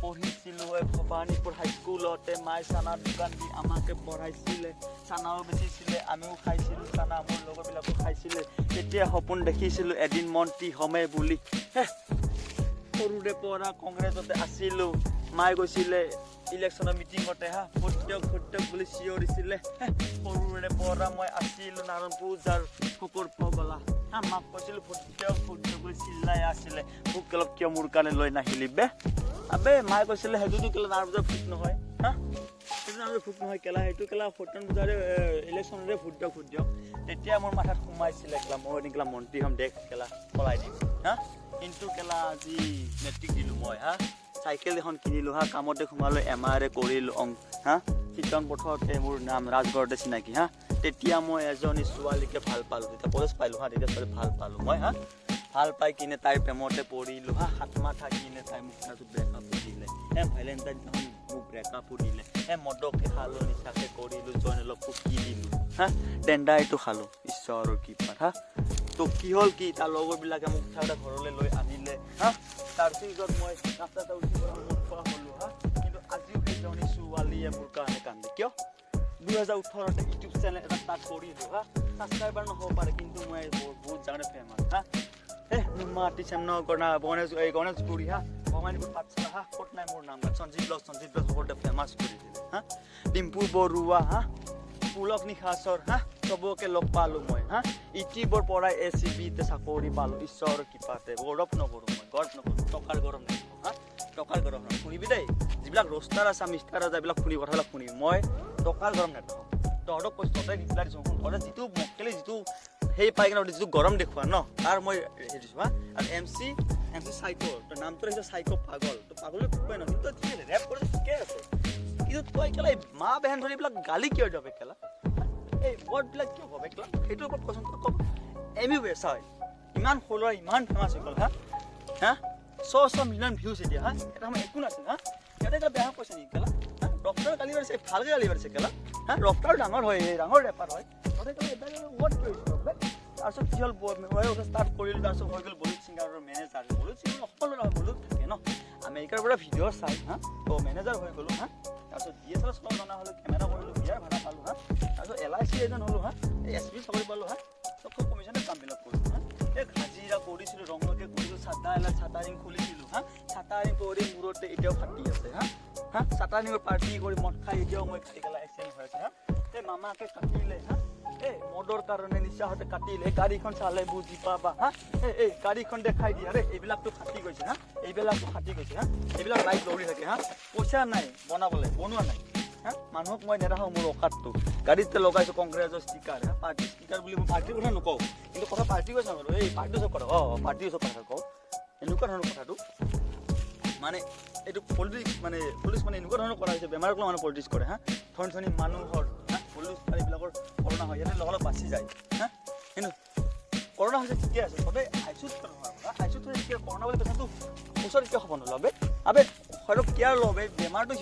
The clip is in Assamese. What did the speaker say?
পঢ়িছিলোঁ এই ভৱানীপুৰ হাইস্কুলতে। মায়ে চানা দোকান দি আমাকে পঢ়াইছিলে, চানাও বেচিছিলে, আমিও খাইছিলোঁ চানা, মোৰ লগৰবিলাকো খাইছিলে। তেতিয়া সপোন দেখিছিলোঁ এদিন মন্ত্ৰী হ'মেই বুলি। হে, সৰুৰে পৰা কংগ্ৰেছতে আছিলোঁ। মায়ে গৈছিলে ইলেকশ্যনৰ মিটিঙতে, হা, ভোট দিয়ক, ভোট দিয়ক বুলি চিঞৰিছিলে। হে, সৰুৰে পৰা মই আছিলোঁ নাৰায়ণ পূজাৰ শুকুৰ পগলা। হা, মাক কৈছিলোঁ ভোট দিয়ক, ভোট দিয়ক বুলি চিল্লাই আছিলে। মোক অলপ কিয় মোৰ কাৰণে লৈ নাহিলি বে? আবে, মায়ে কৈছিলে সেইটোতো কেলা নাৰায়ণ পূজাৰ ভোট নহয়। হা, সেইটো নাৰায়ণ ভোট নহয় কেলা, সেইটো কেলা সত্যনাৰায়ণ পূজাৰে ইলেকশ্যনৰে ভোট দিয়ক, ভোট দিয়ক। তেতিয়া মোৰ মাথাত সোমাইছিলে কেলা, মই এদিন কেলা মন্ত্ৰী হ'ম, দেশ কেলা চলাই দিম। হা, কিন্তু কেলা আজি মেট্ৰিক দিলোঁ মই, হা, চাইকেল এখন কিনিলোঁ, হা, কামতে সোমালোঁ, এম আৰ এ কৰিলোঁ অং, হা, চিতং পথতে মোৰ নাম, ৰাজগড়তে চিনাকি। হা, তেতিয়া মই এজনী ছোৱালীকে ভাল পালোঁ। তেতিয়া কলেজ পালোঁ, হা, তেতিয়া ছোৱালী ভাল পালোঁ মই। হা, ভাল পাই কিনে তাইৰ প্ৰেমতে পৰিলোঁ। হা, 7 মাহ থাকি কিনে তাই মোক তাৰপিছত ব্ৰেকআপো দিলে। হে, ভেলেণ্টাইন দিনাখন মোক ব্ৰেকআপো দিলে। হে, মদকে খালোঁ, নিচাকে কৰিলোঁ, জইন অলপ ফুকি দিলোঁ, হা, ডেণ্ডাইটো খালোঁ ঈশ্বৰৰ কৃপাত। হা, তো কি হ'ল কি, তাৰ লগৰবিলাকে মোক উঠাই ঘৰলৈ লৈ আনিলে। হা, তাৰপিছত মই ৰাস্তাতে উঠি পেলাই মদ খোৱা হ'লো। হা, কিন্তু আজিও সেইজনী ছোৱালীয়ে মোৰ কাৰণে কান্দে কিয়? 2018তে ইউটিউব চেনেল এটা ষ্টাৰ্ট কৰিলোঁ। হা, ছাবস্ক্ৰাইবাৰ নহ'ব পাৰে, কিন্তু মই বহুত বহুত জাগাতে ফেমাছ। হা, এ নুনমাটি, শ্যামনগৰ না গণেশ, এই গণেশগুৰি, হা, ভৱানীপুৰ, পাঠশালা, হা, ক'ত নাই মোৰ নাম? সঞ্জীৱ ব্লগ, সঞ্জীৱ ব্লগ সকলোতে ফেমাছ কৰি দিলে। হা, ডিম্পু বৰুৱা, হা, পুলক নিশাচৰ, হা, চবকে লগ পালোঁ মই। হা, ইউটিউবৰ পৰাই এ চি বিতে চাকৰি পালোঁ ঈশ্বৰৰ কৃপাতে। গৌৰৱ নকৰোঁ মই, গৰ্ব নকৰোঁ, টকাৰ গৰম নাই। হা, টকাৰ গৰম নাই, শুনিবি দেই। যিবিলাক ৰ'ষ্টাৰ আছে, মিষ্টাৰ আছে, এইবিলাক শুনি, কথাবিলাক শুনিবি। মই টকাৰ গৰম নাথাকোঁ। তহঁতক কৈছোঁ, তহঁতে ৰিপ্লাই দিছোঁ, শুন, তহঁতে যিটো মক্কেলি, যিটো সেই পাই কিনে যিটো গৰম দেখুওৱা ন, তাৰ মই হেৰি দিছোঁ। হা, আৰু এম চি চাইকো, তোৰ নামটো ৰাখিছ চাইকো পাগল। তই পাগল কয় ন, কিন্তু তই ঠিক আছে, ৰেপ কৰিছ, ঠিকে আছে, কিন্তু তই কেলা এই মা বেহেন ধৰি এইবিলাক গালি কিয় দিয় কেলা? এই ৱৰ্ডবিলাক কিয় কবে কেলা? সেইটোৰ ওপৰত কচোন তই, কব। এনিৱে, চাই, ইমান সৰু ল'ৰা ইমান ফেমাছ হৈ গ'ল। হা হা, শ শ মিলিয়ন ভিউজ এতিয়া। হা, এটা সময় একো নাছিল। হা, সিহঁতে কেলা বেয়া কৈছে নেকি কেলা? হা, ৰকষ্টাৰ গালি পাৰিছে, ভালকে গালি পাৰিছে কেলা। হা, ৰকষ্টাৰ ডাঙৰ হয়, এই ডাঙৰ ৰেপাৰ হয়। সিহঁতে কেলা এইবিলাক ৱৰ্ড কৰিছে। তাৰপিছত কি হ'ল, মই ষ্টাৰ্ট কৰিলোঁ, তাৰপিছত হৈ গ'ল বলিউড ছিংগাৰৰ মেনেজাৰ। বলিউড ছিংগাৰ অকল নহয়, বলিউড থাকে ন, আমেৰিকাৰ পৰা ভিডিঅ' চাই। হা, তো মেনেজাৰ হৈ গ'লোঁ। হা, তাৰপিছত ডি এছ এল আৰ চলাব জনা হ'লোঁ, কেমেৰা কৰিলোঁ, বিয়াৰ ভাড়া পালোঁ। হা, তাৰপিছত এল I C agent হ'লোঁ। হা, এই এছ পি চাকৰি পালোঁ। হা, চব কমিশ্যনে কামবিলাক কৰিলোঁ। হা, এই হাজিৰা কৰিছিলোঁ, ৰঙকে কৰিছিলোঁ, চাটা এলা চাটাৰিং খুলিছিলোঁ। হা, চাটাৰিং কৰি মূৰতে এতিয়াও ফাটি আছে। হা হা, চাটাৰিঙৰ পাৰ্টি কৰি মদ খাই এতিয়াও মই খাই পেলাই এক্সিডেণ্ট হৈ আছে। হা, এই মামাকে কাটিলে। হা, এই মদৰ কাৰণে নিচাহঁতে কাটিলে। এই গাড়ীখন চালে বুজি পাবা। হা, এই গাড়ীখন দেখাই দিয়া ৰে। এইবিলাকতো ফাটি গৈছে। হা, এইবিলাকতো ফাটি গৈছে। হা, এইবিলাক লাইট লৰি থাকে। হা, পইচা নাই বনাবলৈ, বনোৱা নাই। হা, মানুহক মই নেদেখাওঁ মোৰ অকাতটো। গাড়ীতে লগাইছোঁ কংগ্ৰেছৰ ষ্টিকাৰ। হা, পাৰ্টি ষ্টিকাৰ বুলি মই পাৰ্টিৰ কথা নকওঁ, কিন্তু কথা পাৰ্টি কৈছা বাৰু, এই পাৰ্টি চব কথা, অঁ, পাৰ্টি চব কথা কওঁ। এনেকুৱা ধৰণৰ কথাটো মানে এইটো পলিটিক্স, মানে পলিটিক্স মানে এনেকুৱা ধৰণৰ কৰা হৈছে, বেমাৰক লৈ মানুহ পলিটিক্স কৰে। হা, ধনী ধনী মানুহৰ, হা, পলিটিক্স এইবিলাকৰ কৰোণা হয়, ইয়াতে লগালগ বাচি যায়। হা, কিন্তু কৰোণা হৈছে ঠিকে আছে, সদায় আইচুত নহয়, আইচুত থৈ কিয় কৰোণা বুলি পেচেণ্টটো ওচৰত কিয় হ'ব নল'বে? আবে, হয়তো কেয়াৰ ল'বে বেমাৰটো।